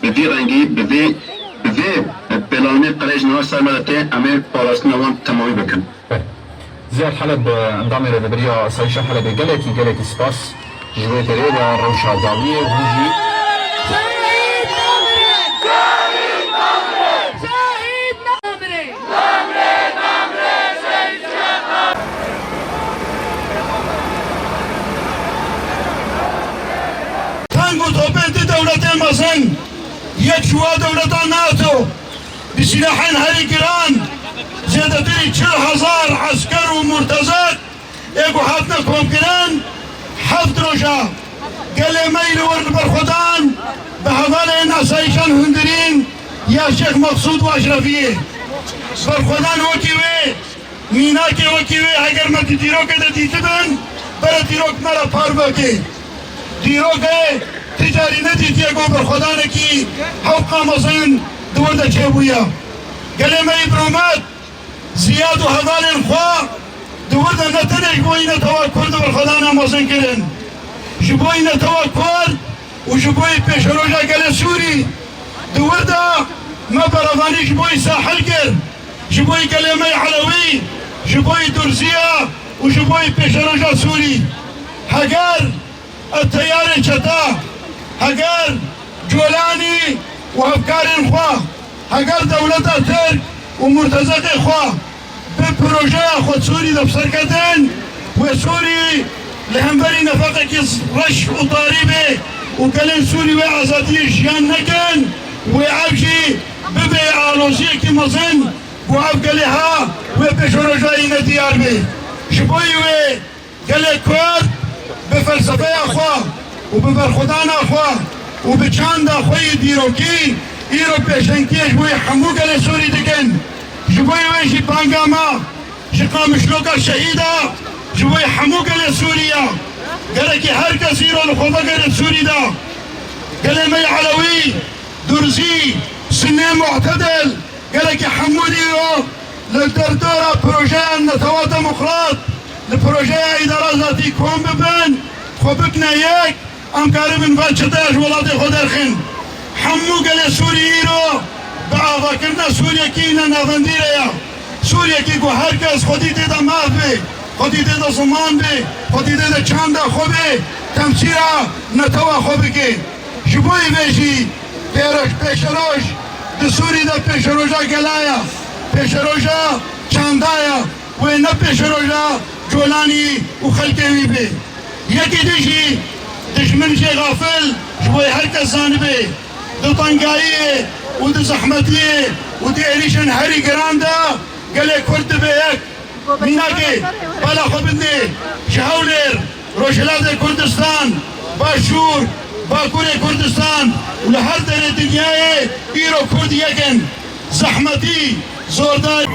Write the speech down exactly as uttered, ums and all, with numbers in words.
Bi vî rengî, bi vê, bi vê pêlanînê qirêj niha ser me de tê, em ê parastina wan temamî bikin. Ziyad Heleb, endamê Rêveberiya Asayîşa Helebê, gelekî, gelekî spas ji wê derê ve rewşa dawiyê hûn jî. Teng û topên di dewletên mezin, yek ji wa dewleta NATO, bi silahên herî giran, zêdetirî çil hezar esker û murtezek ê ku hatine komkirin, heft roja gelê me yî li wir li ber xwe dan, bi hevalên asayîşan hundirîn ya Şêx Meqsûd û Eşrefiyê. Berxwedan wekî wê, mînakê wekî wê heger me di dîrokê de dîtibin, bere dîrok me re parve bike. Dîrokê ti carî nedîtiye ku berxwedanekî hewqa mezin di wir de çêbûye. Gelê me yî bi rûmet, Ziyad û hevalên xwe di wir de ne tenê ji bo yî netewa Kurd û berxwedana mezin kirin. Ji bo yî netewa Kurd û ji bo yî pêşeroja gelê Sûrî di wir de me berevanî ji bo yî sahil kir, ji bo yî gelê me yê Elewî, ji bo yî Durziya û ji bo yî pêşeroja Sûrî. Heger Ev teyarên çeta, heger Colanî û hevkarên xwe, heger dewleta Tirk û murtezekê xwe bi projeya xwe Sûrî de bi ser ketin, wê Sûrî li hemberî nefaqekî reş û tarî bê û gelên Sûrî wê azadiyê jiyan nekin, wê ev jî bibe aloziyekî mezin ku ev gelê ha wê pêşerojayî ne diyar bê. Ji bo wê Gelê Kurd bi felsefeya xwe û bi berxwedana xwe û bi çanda xwe yê dîrokî îro pêşengtiyê ji bo yê hemû gelê Sûrî dikin. Ji bo wê jî banga me ji Qamişloka şehîda ji bo yê hemû gelê Sûrî ye. Gerekî her kes îro li xwe vegere Sûrî de. Gelê me yê Elewî, Durzî, Sunê, Mu'tedil, Gerekî hemû îro li derdora projeya Netewa Demokrat, li projeya Îdara Zatî kom bibin, xwe bikine yek, em karibin van çeteya ji welatê xwe derxin. Hemû gelê Sûrî îro bi avakirina Sûriyekî ne navendî re ye. Sûriyekî ku her kes xwedî tê de maf bê, xwedî tê de ziman bê, xwedî tê de çanda xwe bê, temsîla netewa xwe bike. Ji bo vê jî pêro-, pêşeroj di Sûrî de pêşeroja gela ye, pêşeroja çanda ye, wê ne pêşeroja Colanî û xelkê wî bê. Yekî din jî dijmin jê xafil ji bo her kes zanibe, di tengayiyê û di zehmetiyê û di êrîşên herî giran de gelê Kurd dibe yek. Mînakê bala xwe bidinê ji Hewlêr, Rojhilatê Kurdistan, Başûr, Bakurê Kurdistan û li her derê dinyayê îro Kurd yek in. Zehmetî, zordar.